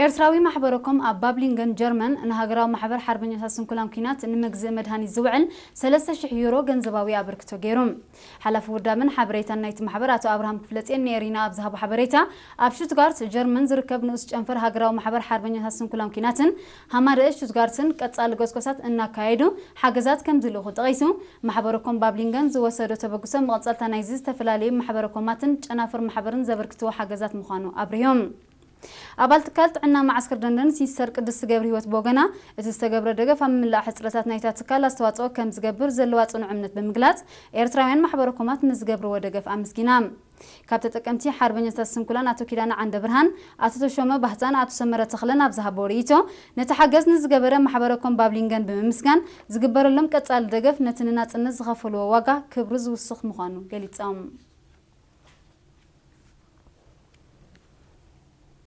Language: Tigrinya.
ኤርትራዊ ማሕበረኮም ኣብ ባብሊንገን ጀርመን ንሃገራዊ ማሕበር ሓርበኛታት ስንኩላን ኲናት ንምግዝእ መድሃኒት ዝውዕል ሰለስተ ሽሕ ዩሮ ገንዘባዊ ኣበርክቶ ገይሩ። ሓላፊ ውዳብን ሓበሬታን ናይቲ ማሕበር ኣቶ ኣብርሃም ክፍለጽዮን ንኤሪና ኣብ ዝሃቦ ሓበሬታ፣ ኣብ ሹትጋርት ጀርመን ዝርከብ ንኡስ ጨንፈር ሃገራዊ ማሕበር ሓርበኛታት ስንኩላን ኲናትን ሃማደአ ሹትጋርትን ቀጻሊ ጎስጎሳት እናካየዱ ሓገዛት ከም ዝልእኹ ጠቒሱ፣ ማሕበረኮም ባብሊንገን ዝወሰዶ ተበግሶ መቐጸልታ ናይዚ ዝተፈላለዩ ማሕበረኮማትን ጨናፍር ማሕበርን ዘበርክትዎ ሓገዛት ምዃኑ ኣብሪሁ። ኣባል ትካል ጥዕና ማዓስከር ደንደን ሲስተር ቅድስቲ ገብረ ህይወት ቦገና፣ እቲ ዝተገብረ ደገፍ ኣብ ምላእ ሕጽረታት ናይታ ትካል ኣስተዋጽኦ ከም ዝገብር ዘለዋ ጽኑዕ እምነት ብምግላጽ፣ ኤርትራውያን ማሕበረኮማት ንዝገብርዎ ደገፍ ኣመስጊና። ካብ ተጠቀምቲ ሓርበኛታት ስንኩላን ኣቶ ኪዳነ ዓንደ ብርሃን፣ ኣቶ ተሾመ ባህታን ኣቶ ሰመረ ተኽለን ኣብ ዝሃቦ ርእይቶ፣ ነቲ ሓገዝ ንዝገበረ ማሕበረኮም ባብሊንገን ብምምስጋን፣ ዝግበረሎም ቀጻሊ ደገፍ ነቲ ንናጽነት ዝኸፈልዎ ዋጋ ክብሩ ዝውስኽ ምዃኑ ገሊጾም።